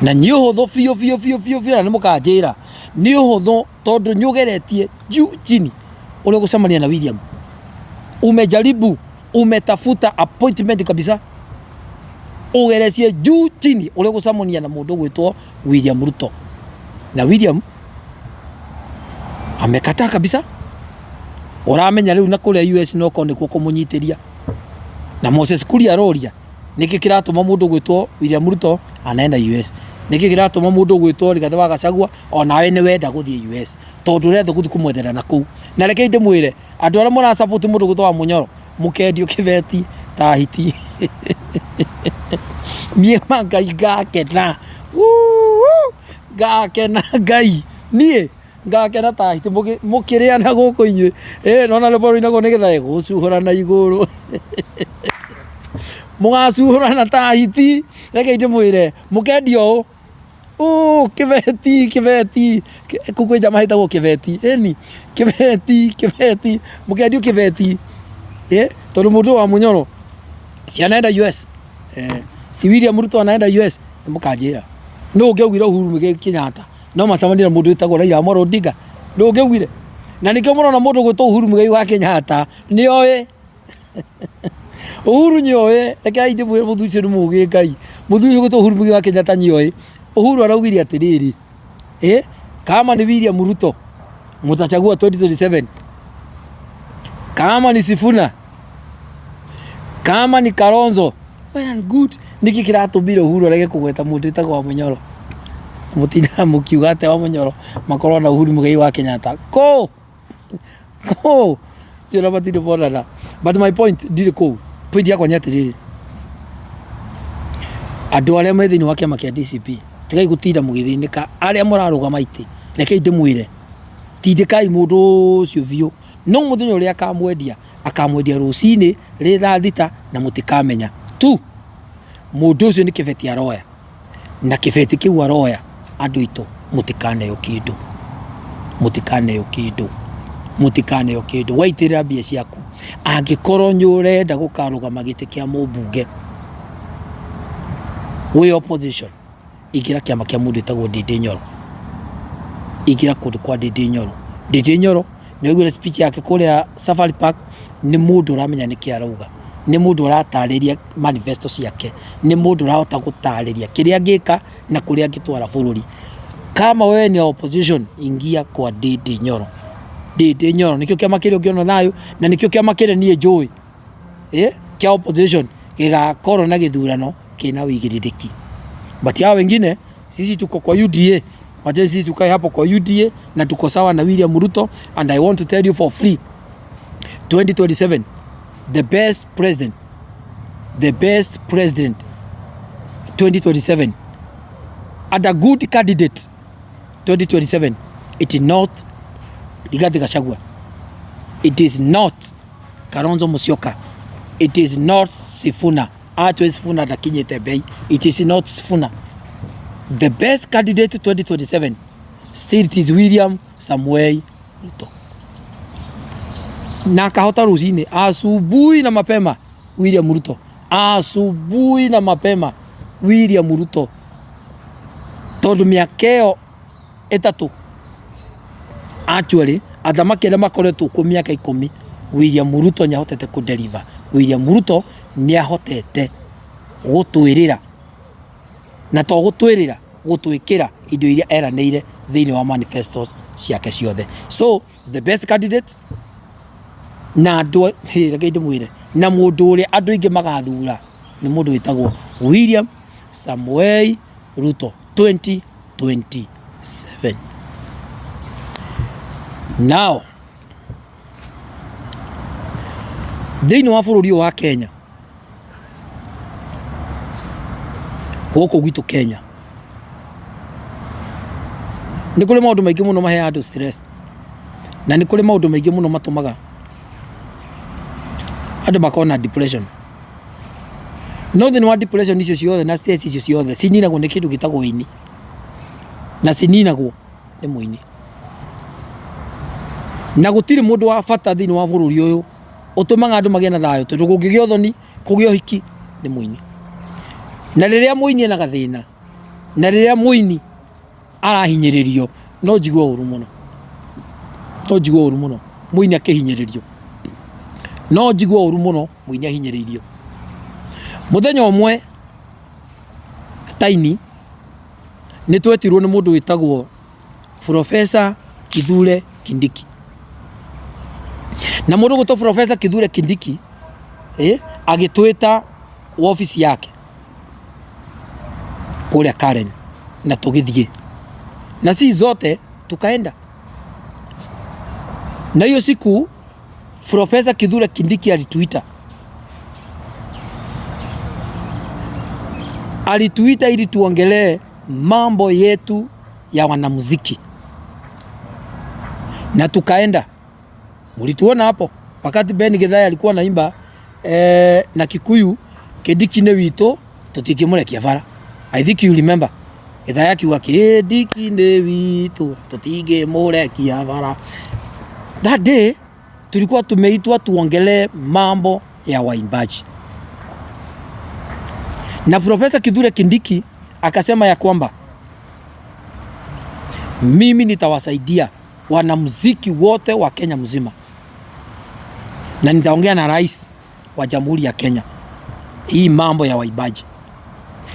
na nĩ ũhũthũ biũ biũ biũ biũ biũ na nĩ mũkanjĩra, nĩ ũhũthũ tondũ nĩ ũgeretie juu chini ũrĩa ũgũcemania na William. Umejaribu, umetafuta appointment kabisa, ũgeretie juu chini ũrĩa ũgũcemania na mũndũ ũgwĩtwo William Ruto. Na William amekataa kabisa. Ũramenya rĩu na kũrĩa US no korwo nĩkuo kũmũnyitĩria. Na Moses Kuria aroria nĩkĩ kĩratũma mũndũ ũgwĩtwo William Ruto anaenda US? Nĩkĩ kĩratũma mũndũ ũgwĩtwo Rigathĩ wa Gachagua onawe nĩ wenda gũthiĩ US? Tondũ ũrenda gũthiĩ kũmwethera na kũu. Na rekei ndĩmwĩre andũ arĩa mũra support mũndũ ũgwĩtwo Wamunyoro mũkendio kĩbeti ta hiti. Niĩ ma Ngai ngakena. Ngakena Ngai. Niĩ ngakena ta hiti mũkĩrĩana gũkũ inyuĩ. Ĩ nĩwona rwĩmbo rũinagwo nĩgetha gũcuhũra na igũrũ. Mũgacuhũrana ta hiti. Rekei ndĩmwĩre mũkendio ũũ. Ũũ kĩbeti kĩbeti kũu kwĩ njama ĩtagwo kĩbeti ĩni kĩbeti kĩbeti mũkendio kĩbeti ĩ tondũ mũndũ ũyũ Wamunyoro si anaenda US eh, si William Ruto anaenda US nĩ mũkanjĩra nũ ũngĩaugire Uhuru Muigai Kenyatta no macemanie na mũndũ wĩtagwo Raila Amolo Odinga nũ ũngĩaugire na nĩkĩo mũrona mũndũ ũgwĩtwo Uhuru Muigai wa Kenyatta nĩoĩ Uhuru nĩoĩ rekei ndĩmwĩre mũthuri ũcio nĩ mũgĩ Ngai mũthuri ũcio ũgwĩtwo Uhuru Muigai wa Kenyatta nĩoĩ Uhuru araugire atĩrĩrĩ eh, kama ni William Ruto mutachagua 2027 kama ni Sifuna kama ni Kalonzo well and good nĩkĩ kĩratũmire Uhuru arege kũgweta mũndũ wĩtagwo Wamunyoro mũtindaga mũkiuga atĩ Wamunyoro makorwo na Uhuru Muigai wa Kenyatta kũ kũ cio na matirĩ monana but my point ndirĩ kũu point yakwa nĩ atĩrĩrĩ andũ arĩa me thĩinĩ wa kĩama kĩa DCP tigai gũtinda mũgĩthĩnĩka arĩa mũrarũgama itĩ rekei ndĩmwĩre tindĩkai mũndũ ũcio biũ no mũthenya ũrĩa akamwendia akamwendia rũcinĩ rĩ thaa thita na mũtikamenya tu mũndũ ũcio nĩ kĩbeti aroya na kĩbeti kĩu aroya andũ aitũ mũtikaneo kĩndũ mũtikaneo kĩndũ mũtikaneo kĩndũ waitĩrĩra mbia ciaku angĩkorwo nĩ ũrenda gũkarũgama gĩtĩ kĩa mũmbunge wĩ opposition ingĩra kĩama kĩa mũndũ wĩtagwo Ndindi Nyoro ingĩra kũndũ kwa Ndindi Nyoro Ndindi Nyoro nĩ waiguire speech yake kũrĩa Safari Park nĩ mũndũ ũramenya nĩkĩ arauga nĩ mũndũ ũratarĩria manifesto ciake nĩ mũndũ ũrahota gũtarĩria kĩrĩa angĩka na kũrĩa angĩtwara bũrũri kama wewe ni opposition ingia kwa Ndindi Nyoro Ndindi Nyoro nĩkĩo kĩama kĩrĩa ũngĩona thayũ na nĩkĩo kĩama kĩrĩa niĩ njũĩ eh, kĩa opposition gĩgakorwo na gĩthurano kĩna ũigĩrĩrĩki but hao wengine sisi tuko kwa UDA wacha sisi tukae hapo kwa UDA na tuko sawa na William Ruto and I want to tell you for free 2027 the best president the best president 2027 and a good candidate 2027 it is not Rigathi Gachagua it is not Kalonzo Musyoka it is not Sifuna atwe Sifuna ndakinyĩte bei it is not Sifuna the best candidate 2027 still it is William Samuel Ruto na akahota rũcinĩ asubuhi na mapema William Ruto asubuhi na mapema William Ruto tondũ mĩaka ĩyo ĩtatũ actually athamaki arĩa makoretwo kuo mĩaka ikũmi William Ruto nĩ ahotete kũ deliver William Ruto nĩ ahotete Gũtwĩrĩra na to gũtwĩrĩra, gũtwĩkĩra indo iria eranĩire thĩinĩ wa manifestos ciake ciothe. So the best candidate na andũ, reke ndĩmwĩre, na mũndũ ũrĩa andũ aingĩ magathura nĩ mũndũ wĩtagwo William Samoei Ruto 2027. Now thĩinĩ wa bũrũri ũyũ wa Kenya, gũkũ gwitũ Kenya, nĩ kũrĩ maũndũ maingĩ mũno maheaga andũ stress, na nĩ kũrĩ maũndũ maingĩ mũno matũmaga andũ makorwo na depression. No thĩinĩ wa depression icio ciothe na stress icio ciothe cininagwo nĩ kĩndũ gĩtagwo ũini, na cininagwo nĩ mũini. Na gũtirĩ mũndũ wa bata thĩinĩ wa bũrũri ũyũ ũtũmaga andũ magĩe na thayũ tondũ kũngĩgĩa ũthoni, kũgĩe ũhiki nĩ mũini. Na rĩrĩa mũini ena gathĩna, na rĩrĩa mũini arahinyĩrĩrio no njigue ũru mũno, no njigue ũru mũno mũini akĩhinyĩrĩrio, no njigue ũru mũno mũini ahinyĩrĩirio. Mũthenya ũmwe Taini nĩ twetirwo nĩ mũndũ wĩtagwo Professor Kithure Kindiki. Na mũndũ ũgwĩtwo Professor Kithure Kindiki agĩtwĩta wabici yake kũrĩa Karen na tũgĩthiĩ na si zote tukaenda. Na hiyo siku Professor Kithure Kindiki alituita, alituita ili tuongelee mambo yetu ya wanamuziki na tukaenda. Mulituona hapo wakati Ben Githai alikuwa anaimba na Kikuyu Kindiki nĩ witũ tũtingĩmũrekia bara. I think you remember Githai akiuga Kindiki nĩ witũ tũtingĩmũrekia bara. That day tulikuwa tumeitwa tuongelee mambo ya waimbaji na Profesa Kithure Kindiki akasema ya kwamba mimi nitawasaidia wanamuziki wote wa Kenya mzima na nitaongea na rais wa Jamhuri ya Kenya hii mambo ya waimbaji.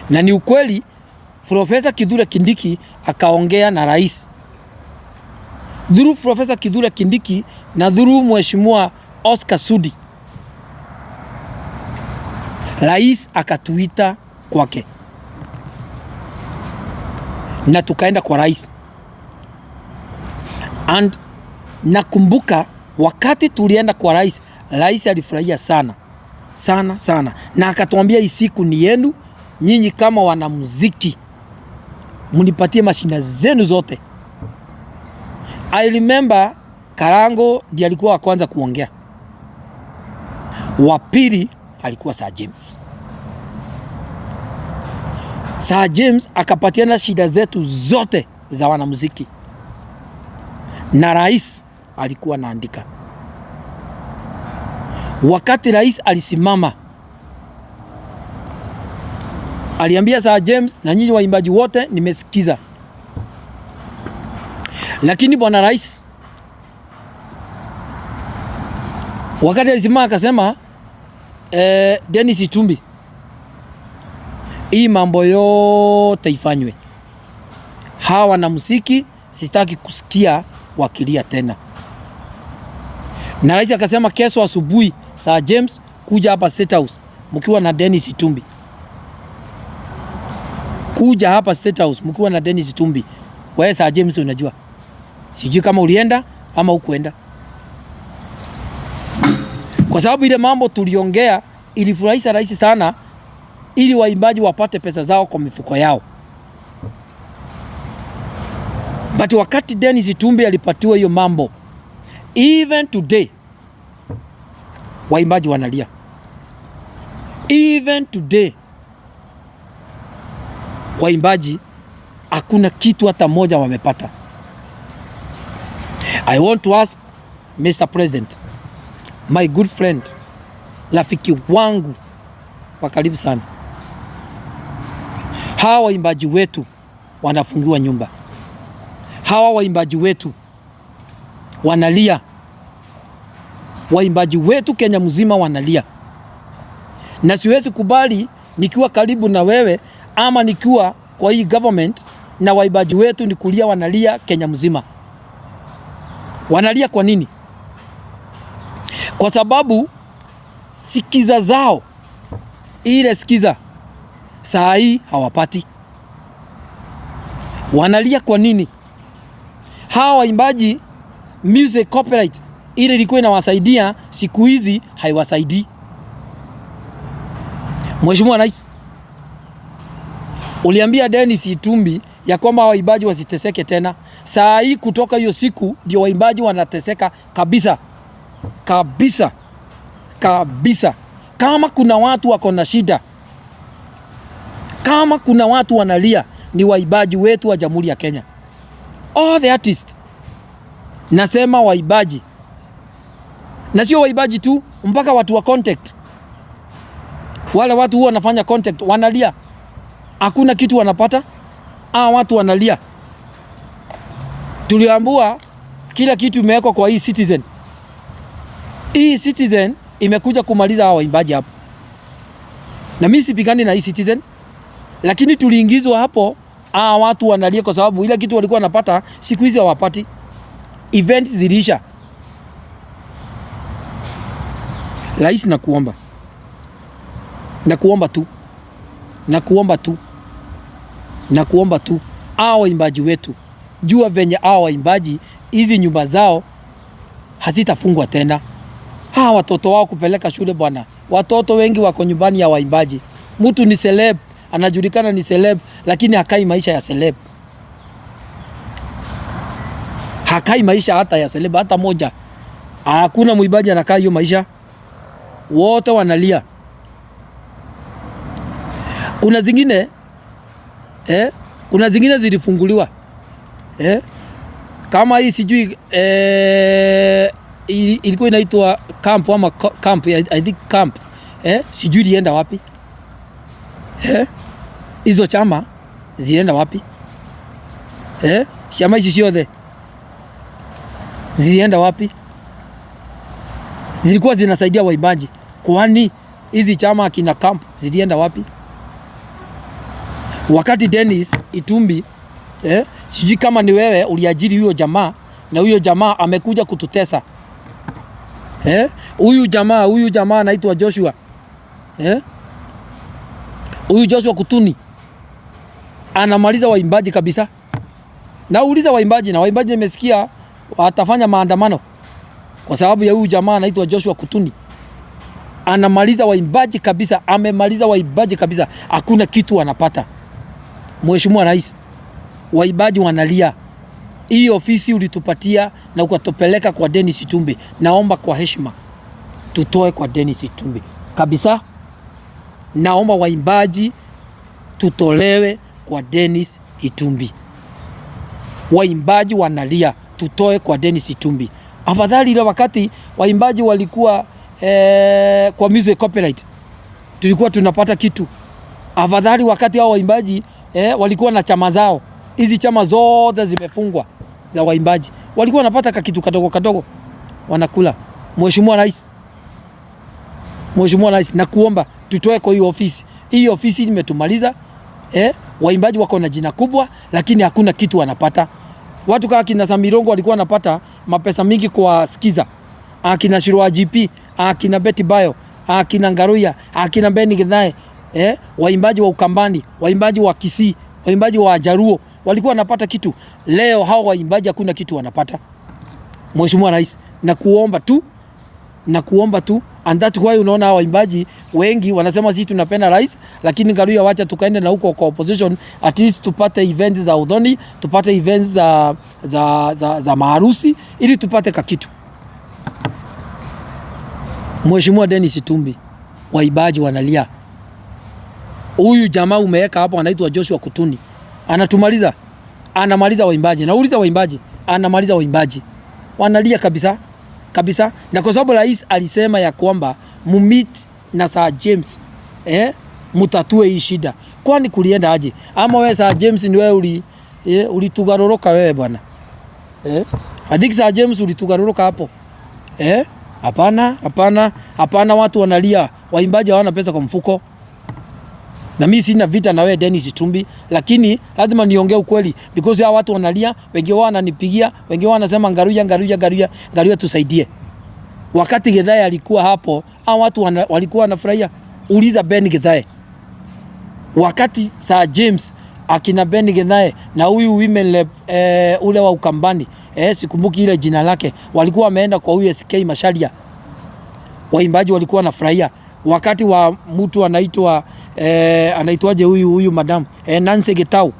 Na ni ukweli Profesa Kithure Kindiki akaongea na rais through Profesa Kithure Kindiki na through Mheshimiwa Oscar Sudi, rais akatuita kwake na tukaenda kwa rais. And nakumbuka wakati tulienda kwa rais, rais alifurahia sana sana sana, na akatuambia hii siku ni yenu nyinyi kama wanamuziki, mnipatie mashina zenu zote. I remember Karango ndiye alikuwa wa kwanza kuongea, wa pili alikuwa Sir James. Sir James akapatiana shida zetu zote za wanamuziki na rais alikuwa anaandika. Wakati rais alisimama, aliambia Sir James na nyinyi waimbaji wote, nimesikiza, lakini bwana rais wakati alisimama akasema, Dennis Itumbi, hii mambo yote ifanywe, hawa wanamuziki sitaki kusikia wakilia tena. Na rais akasema kesho asubuhi Sir James kuja hapa State House mkiwa na Dennis Itumbi, kuja hapa State House mkiwa na Dennis Itumbi. Wewe Sir James unajua, sijui kama ulienda ama hukuenda, kwa sababu ile mambo tuliongea ilifurahisha rais sana, ili waimbaji wapate pesa zao kwa mifuko yao. But wakati Dennis Itumbi alipatiwa hiyo mambo, even today waimbaji wanalia. Even today waimbaji hakuna kitu hata moja wamepata. I want to ask Mr. President, my good friend, rafiki wangu wa karibu sana, hawa waimbaji wetu wanafungiwa nyumba, hawa waimbaji wetu wanalia, waimbaji wetu Kenya mzima wanalia, na siwezi kubali Nikiwa karibu na wewe ama nikiwa kwa hii government na waimbaji wetu ni kulia, wanalia Kenya mzima. Wanalia kwa nini? Kwa sababu sikiza zao ile sikiza saa hii hawapati. Wanalia kwa nini? Hawa waimbaji music copyright ile ilikuwa inawasaidia, siku hizi haiwasaidii. Mheshimiwa Rais, uliambia Dennis Itumbi ya kwamba waimbaji wasiteseke tena. Saa hii kutoka hiyo siku ndio waimbaji wanateseka kabisa kabisa kabisa. Kama kuna watu wako na shida, kama kuna watu wanalia, ni waimbaji wetu wa Jamhuri ya Kenya, all the artists. Nasema waimbaji, na sio waimbaji tu, mpaka watu wa contact, wale watu huwa wanafanya contact wanalia, hakuna kitu wanapata. Ah, watu wanalia. Tuliambiwa kila kitu imewekwa kwa hii Citizen. Hii Citizen imekuja kumaliza hawa waimbaji hapo, na mimi sipigani na hii Citizen, lakini tuliingizwa hapo. Ah, watu wanalia kwa sababu ile kitu walikuwa wanapata siku hizi hawapati. Event ziliisha. Rais, nakuomba, nakuomba tu, nakuomba tu, nakuomba tu, hawa waimbaji wetu, jua venye hawa waimbaji hizi nyumba zao hazitafungwa tena. Hawa watoto wao kupeleka shule bwana, watoto wengi wako nyumbani ya waimbaji. Mtu ni celeb, anajulikana ni celeb, lakini hakai maisha ya celeb, hakai maisha hata ya celeb hata moja. Hakuna mwimbaji anakaa hiyo maisha, wote wanalia. Kuna zingine kuna zingine zilifunguliwa kama hii sijui ilikuwa inaitwa camp ama camp, I think camp, sijui ilienda wapi, hizo chama zilienda wapi, chama hizi ciothe zilienda wapi? Zilikuwa zinasaidia waimbaji, kwani hizi chama akina camp zilienda wapi? Wakati Dennis Itumbi, sijui kama ni wewe uliajiri huyo jamaa na huyo jamaa amekuja kututesa. Huyu jamaa anaitwa Joshua. Huyu Joshua Kutuni anamaliza waimbaji kabisa. Nauliza waimbaji, na waimbaji nimesikia watafanya maandamano kwa sababu ya huyu jamaa anaitwa Joshua Kutuni. Anamaliza waimbaji kabisa, amemaliza waimbaji kabisa, hakuna kitu wanapata. Mheshimiwa Rais, waimbaji wanalia. Hii ofisi ulitupatia na ukatupeleka kwa Dennis Itumbi, naomba kwa heshima tutoe kwa Dennis Itumbi kabisa. Naomba waimbaji tutolewe kwa Dennis Itumbi. Waimbaji wanalia, tutoe kwa Dennis Itumbi. Afadhali ile wakati waimbaji walikuwa kwa music copyright tulikuwa tunapata kitu. Afadhali wakati hao waimbaji walikuwa na chama zao. Hizi chama zote zimefungwa za waimbaji, walikuwa wanapata kakitu kadogo kadogo wanakula. Mheshimiwa Rais, Mheshimiwa Rais, nakuomba tutoe kwa hiyo ofisi. Hii ofisi imetumaliza. Waimbaji wako na jina kubwa, lakini hakuna kitu wanapata. Watu kama kina Samirongo walikuwa wanapata mapesa mingi kwa Skiza, akina Shirwa GP, akina Betty Bayo, akina Ngaruya, akina Benny Githae, waimbaji wa Ukambani, waimbaji wa Kisii, waimbaji wa Jaruo walikuwa wanapata kitu. Leo hao waimbaji hakuna kitu wanapata. Mheshimiwa Rais, nakuomba tu, nakuomba tu, and that why unaona hao waimbaji wengi wanasema sisi tunapenda rais, lakini Ngaruya wacha tukaende na huko kwa opposition, at least tupate events za udhoni, tupate events za maharusi ili tupate kakitu. Mheshimiwa Dennis Itumbi, waimbaji wanalia. Huyu jamaa umeweka hapo anaitwa Joshua Kutuni, anatumaliza, anamaliza waimbaji. Nauliza waimbaji, anamaliza waimbaji, wanalia kabisa kabisa. Na kwa sababu rais alisema ya kwamba mumeet na Sir James, mutatue hii shida. Kwani kulienda aje? Ama wewe Sir James ni wewe ulitugaroroka wewe bwana? I think Sir James ulitugaroroka hapo. Hapana, hapana, hapana, watu wanalia, waimbaji hawana pesa kwa mfuko. Na mimi sina vita na wewe Dennis Itumbi, lakini lazima niongee ukweli because hao watu wanalia, wengi wao wananipigia, wengi wao wanasema Ngaruiya, Ngaruiya, Ngaruiya, Ngaruiya tusaidie. Wakati Githae alikuwa hapo, hao watu walikuwa wanafurahia. Uliza Ben Githae. Wakati Sir James akina Ben Githae na huyu women rep, ule wa Ukambani, sikumbuki ile jina lake, walikuwa wameenda kwa huyu SK Macharia, waimbaji walikuwa wanafurahia. Wakati wa mtu anaitwa anaitwaje huyu madam Nancy Gitau,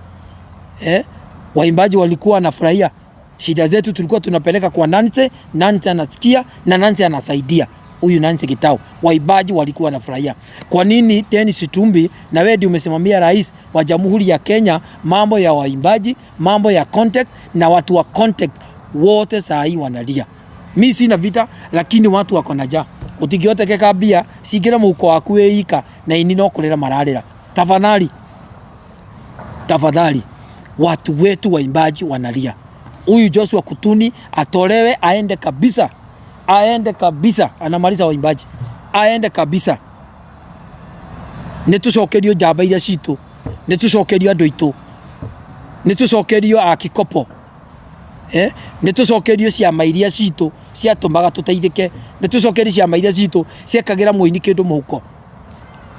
waimbaji walikuwa wanafurahia. Shida zetu tulikuwa tunapeleka kwa Nancy, Nancy anasikia na Nancy anasaidia. Huyu Nancy Gitau, waimbaji walikuwa wanafurahia. Kwa nini Dennis Itumbi na wewe ndio umesimamia rais wa Jamhuri ya Kenya mambo ya waimbaji, mambo ya contact na watu wa contact wote saa hii wanalia. Mi sina vita, lakini watu wako na njaa. Gũtingĩhotekeka mbia cingĩre mũhuko waku wĩ ika na ini no kũrĩra mararĩra. Tafadhali, tafadhali, watu wetu waimbaji wanalia. Huyu Joshua Kutuni atolewe, aende kabisa, aende kabisa, anamaliza waimbaji, aende kabisa. Nĩ tũcokerio njamba iria citũ, nĩ tũcokerio andũ aitũ, nĩ tũcokerio akikopo, nĩ tũcokerio ciama iria citũ ciatũmaga tũteithĩke, nĩ tũcokerio ciama iria citũ ciekagĩra mũini kĩndũ mũhuko.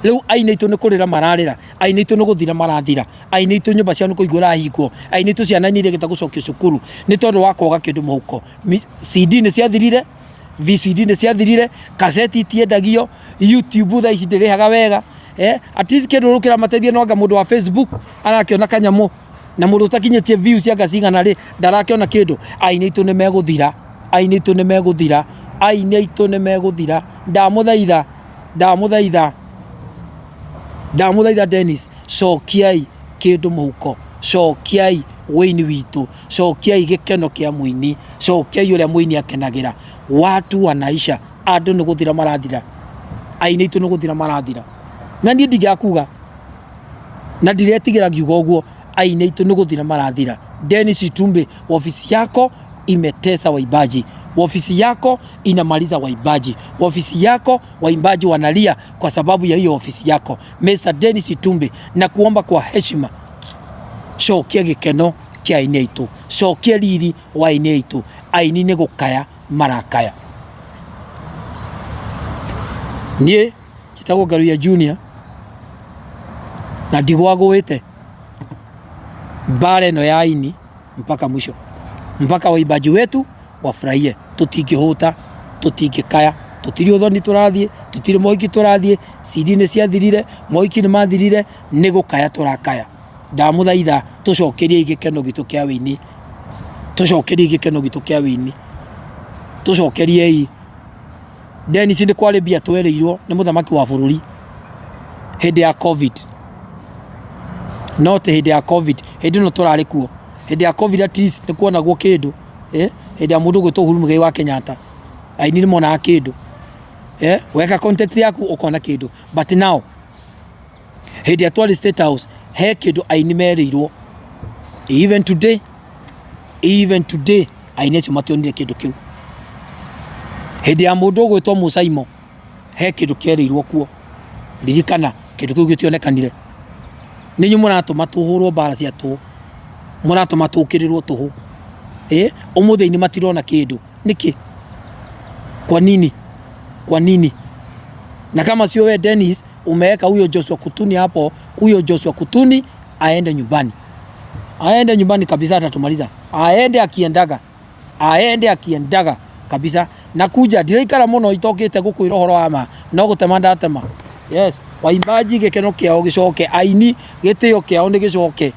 Rĩu aini aitũ nĩ kũrĩra mararĩra, aini aitũ nĩ gũthira marathira, aini aitũ nyũmba ciao nĩ kũigua irahingwo, aini aitũ ciana nĩ iregete gũcokio cukuru nĩ tondũ wa kwaga kĩndũ mũhuko. CD nĩ ciathirire, VCD nĩ ciathirire, kaseti itiendagio, YouTube thaa ici ndĩrĩhaga wega. At least kĩndũ kĩramateithia no anga mũndũ wa Facebook arakĩona kanyamũ, na mũndũ ũtakinyĩtie views anga cigana rĩ ndarakĩona kĩndũ. Aini aitũ nĩ megũthira, aini aitũ nĩ megũthira, aini aitũ nĩ megũthira. Ndamũthaitha, ndamũthaitha, ndamũthaitha Dennis, cokiai kĩndũ mũhuko, cokiai wĩini witũ, cokiai gĩkeno kĩa mũini, cokiai ũrĩa mũini akenagĩra. Watu wanaisha, andũ nĩ gũthira marathira, aini aitũ nĩ gũthira marathira. Na niĩ ndingĩaga kuga na ndiretigĩra ngiuga ũguo, aini aitũ nĩ gũthira marathira. Dennis Itumbi, ofisi yako imetesa waimbaji, ofisi yako inamaliza waimbaji, ofisi yako waimbaji wanalia kwa sababu ya hiyo ofisi yako. Mr. Dennis Itumbi, na kuomba kwa heshima, cokia gĩkeno kĩa aini aitũ, cokia riri wa aini aitũ. Aini nĩ gũkaya marakaya. Niĩ njĩtagwo Ngaruiya Junior na ndigwagũĩte mbara ĩno ya aini mpaka mwisho, mpaka waimbaji wetu wafurahie. Tũtingĩhũta, tũtingĩkaya, tũtirĩ ũthoni tũrathiĩ, tũtirĩ mohiki tũrathiĩ. CD nĩ ciathirire, mohiki nĩ mathirire, nĩ gũkaya tũrakaya. Ndamũthaitha tũcokerie gĩkeno gitũ kĩa wĩini, tũcokerie gĩkeno gitũ kĩa wĩini, tũcokeriei. Dennis nĩ kwarĩ mbia twerĩirwo nĩ mũthamaki wa bũrũri hĩndĩ ya COVID, no ti hĩndĩ ya COVID, hĩndĩ ĩno tũrarĩ kuo. Hĩndĩ ya COVID at least nĩ kuonagwo kĩndũ, hĩndĩ ya mũndũ ũgwĩtwo Uhuru Muigai wa Kenyatta, aini nĩ monaga kĩndũ, weka contact yaku ũkona kĩndũ. But now hĩndĩ ya twarĩ State House he kĩndũ aini merĩirwo, even today, even today aini acio mationire kĩndũ kĩu. Hĩndĩ ya mũndũ ũgwĩtwo Musaimo he kĩndũ kĩerĩirwo kuo, ririkana kĩndũ kĩu gĩtionekanire. Nĩ inyuĩ mũratũma tũhũrwo mbara cia tũhũ, mũratũma tũkĩrĩrwo tũhũ, ũmũthĩ aini matirona kĩndũ. Nĩkĩ? Kwa nini? Kwa nini? Na kama sio wewe Dennis umeweka huyo Joshua Kutuni hapo, huyo Joshua Kutuni aende nyumbani, aende nyumbani kabisa, atatumaliza. Aende akiendaga, aende akiendaga kabisa. Na kuja ndiraikara muno itokite gukwira uhoro wa ma, no gutema ndatema. Yes, waimbaji gĩkeno kĩao gĩcoke, aini gĩtĩo kĩao nĩ gĩcoke,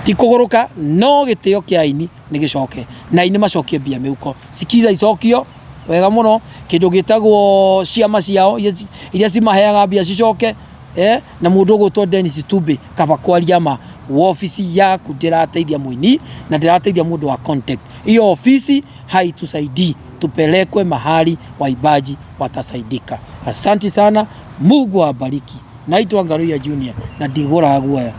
ti kũgũrũka, no gĩtĩo kĩa aini nĩ gĩcoke, na aini macokie mbia mĩhuko. Sikiza icokio wega mũno, kĩndũ gĩtagwo ciama ciao iria cimaheaga mbia cicoke, na mũndũ ũgwĩtwo Dennis Itumbi, kaba kwaria ma, wobici yaku ndĩrateithia mũini na ndĩrateithia mũndũ wa contact. Hiyo ofisi haitusaidii, tupelekwe mahali waimbaji watasaidika. Asanti sana, Mungu awabariki. Naitwa Ngaruiya Junior na ndigũraga guoya.